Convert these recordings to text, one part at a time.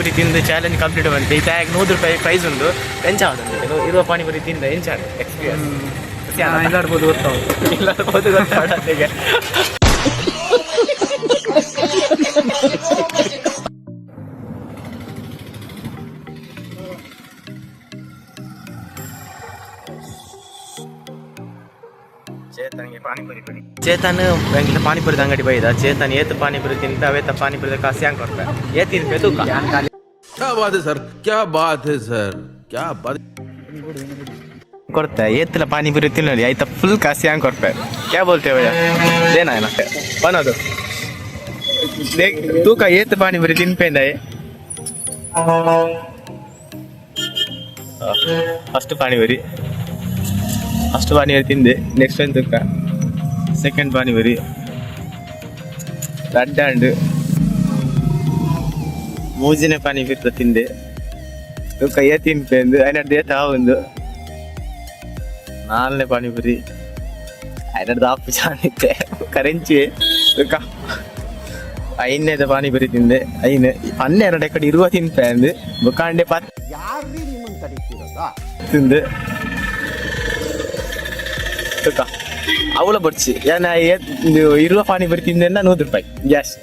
ಪಾನಿಪುರಿ ತಿಂದು challenge complete ಬಂತು. ಈ ಟ್ಯಾಗ್ 100 ರೂಪಾಯಿ ಪ್ರೈಸ್ ಉಂಡು. ಎಂಚ ಆವೊಂದು 20 ಪಾನಿಪುರಿ ತಿಂದ, ಎಂಚ ಎಕ್ಸ್ಪೀರಿಯನ್ಸ್? ಇಲ್ಲಾಡ್ಬೋದು ಗೊತ್ತಾವು. ಇಲ್ಲ, ಗೊತ್ತಾಡತ್ತಿಗೆ. ಚೇತನ್ಗೆ ಪಾನಿಪುರಿ ಕೊಡಿ. ಚೇತನ್ ಎಂಕ್ಲೆ ಪಾನಿಪುರಿ ಅಂಗಡಿ ಬೈದ. ಚೇತನ್ ಏತ್ ಪಾನಿಪುರಿ ತಿಂತ, ಅವೇತ ಪಾನಿಪುರಿ ಕಾಸು ಯಾಂಗ್ ಕೊರ್ಪೆ. ಏತ್ ತಿನ್ಪೆ ತೂಕ. क्या बात है सर, क्या बात है सर, क्या बात! ಕೊಡ್ತೆ. ಏತ್ಲ ಪಾನಿಪುರಿ ತಿನ್ನಲಿ, ಆಯ್ತಾ? ಫುಲ್ ಕಾಸು ಯಾಂಗ್ ಕೊರ್ಪೆ. ಕ್ಯಾ ಬೋಲ್ತೆ ಭಯ್ಯ? ದೇನಾ ಬನ್ನದು ತೂಕ. ಏತ್ ಪಾನಿಪುರಿ ತಿನ್ಪೇಂದ. ಫಸ್ಟ್ ಪಾನಿಪುರಿ, ಫಸ್ಟ್ ಪಾನಿಪುರಿ ತಿಂದೆ. ನೆಕ್ಸ್ಟ್ ಒಂದು ತೂಕ, ಸೆಕೆಂಡ್ ಪಾನಿಪುರಿ. ರಡ್ಡಾಂಡು. ಮೂಜಿನ ಪಾನಿಪುರಿ ತಿಂದೆ. ತೂಕ ಏ ತಿನ್ಪೇಂದು, ಐನಡ್ದು ಏತ್ ಆವುಂದು. ನಾಲ್ನೇ ಪಾನಿಪುರಿ. ಐನಡ್ದು ಆಪು ಜಾನಿತ್ತೆ ಕರೆಂಚಿ. ತೂಕ, ಐದನೇದ ಪಾನಿಪುರಿ ತಿಂದೆ. ಐನು 12 ಎಕಡೆ 20 ತಿನ್ಪೆ ಅಂದು. ಬುಕಾಂಡೆ ಪತ್ ತಿಂದೆ. ತೂಕ, ಅವಳ ಬಡ್ಚಿ ಏನ. 20 ಪಾನಿಪುರಿ ತಿಂದೆ 100 ರೂಪಾಯಿ ಗ್ಯಾಸ್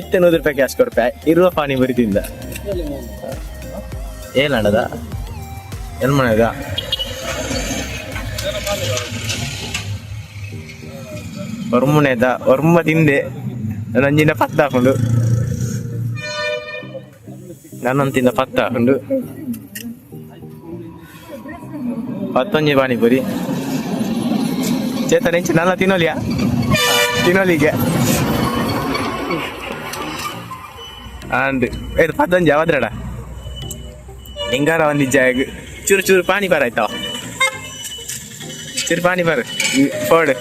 ಇತ್ತೆ. 100 ರೂಪಾಯಿ ಕ್ಯಾಶ್ ಕೊಡ್ಪೆ 20 ಪಾನಿಪುರಿ ತಿಂದ. ಏನಾಡದ ಏನ್ ಮಾಡಿದ? ಒರ್ಮುನೆದ ಒರ್ಮ ತಿಂದೆ. ನಂಜಿನ ಪತ್ತ ಹಾಕೊಂಡು, ನನ್ನಂತಿಂದ ಪತ್ತ ಹಾಕೊಂಡು. 11 ಪಾನಿಪುರಿ. ಚೇತನ, ಇಂಚ ನನ್ನ ತಿನ್ನೋಲಿಯಾ? ತಿನ್ನೋಲಿಗೆ ಅಂದ್ ಇದು 11 ಯಾವದ್ರಡ ನಿಂಗಾರ ಒಂದು ಜಾಗ. ಚೂರು ಚೂರು ಪಾನಿ ಬರ ಆಯ್ತಾ? ಚೂರು ಪಾನಿ ಬರ ಫೋಡ್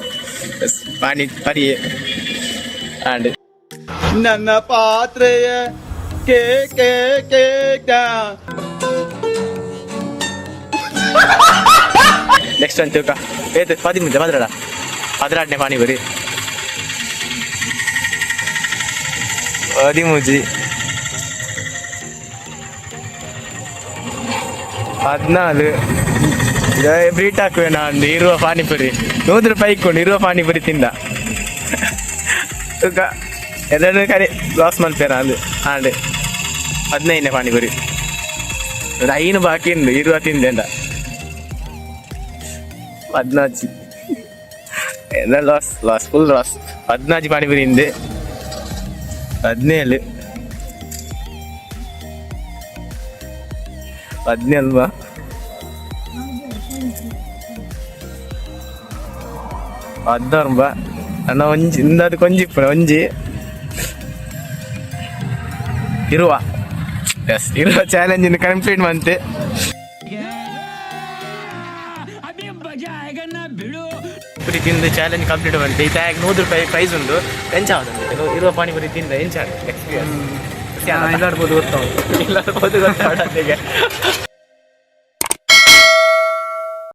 ಪಾನಿ ಪರಿ ಅಂಡ್ ನನ್ನ ಪಾತ್ರೆಯ ಕೆ ಕೆ ಕೆ ನೆಕ್ಸ್ಟ್ ಅಂತ ತೂಕ. ಏತು? 13 ಪದ್ರಡ 16ನೇ ಪಾನಿಪುರಿ. 13, 14. ಬ್ರೀಟ್ ಹಾಕುವೆ ನಾನು. 20 ಪಾನಿಪುರಿ 100 ರೂಪಾಯಿ ಇಕ್ಕೊಂಡು 20 ಪಾನಿಪುರಿ ತಿಂದ. ತೂಕ, ಎಲ್ಲರೂ ಕರೆ ಲಾಸ್ ಮಲ್ಪೇರ ಅಂದು. ಆಂಡ್ 15ನೇ ಪಾನಿಪುರಿ. ಒಂದು ಐನು ಬಾಕಿ ಉಂಡು. 20 ತಿಂದೆಂಡ. 14. ಎಲ್ಲ loss, loss, full loss. 14 pani puri ಹಿಂದೆ. 17, 17, 16. ಅಣ್ಣ, ಒಂಜಿ ಇಂದಾದ ಕೊಂಜಿ ಇಪ್ಪುನ ಒಂಜಿ 20. ಎಸ್, 20 ಚಾಲೆಂಜ್ ಕಂಪ್ಲೀಟ್ ಮಂತೆ. ಪುರಿ ತಿಂದು ಚಾಲೆಂಜ್ ಕಂಪ್ಲೀಟ್ ಬಂತೆ. ಈ ಟ್ಯಾಗ್ 100 ರೂಪಾಯಿ ಪ್ರೈಸ್ ಉಂಡು. ಎಂಚ ಆವೊಂದು 20 ಪಾನಿಪುರಿ ತಿಂದ, ಎಂಚ ಎಕ್ಸ್ಪೀರಿಯನ್ಸ್? ಇಲ್ಲಾಡ್ಬೋದು ಗೊತ್ತಾವು. ಇಲ್ಲ, ಗೊತ್ತಾಡತ್ತಿಗೆ.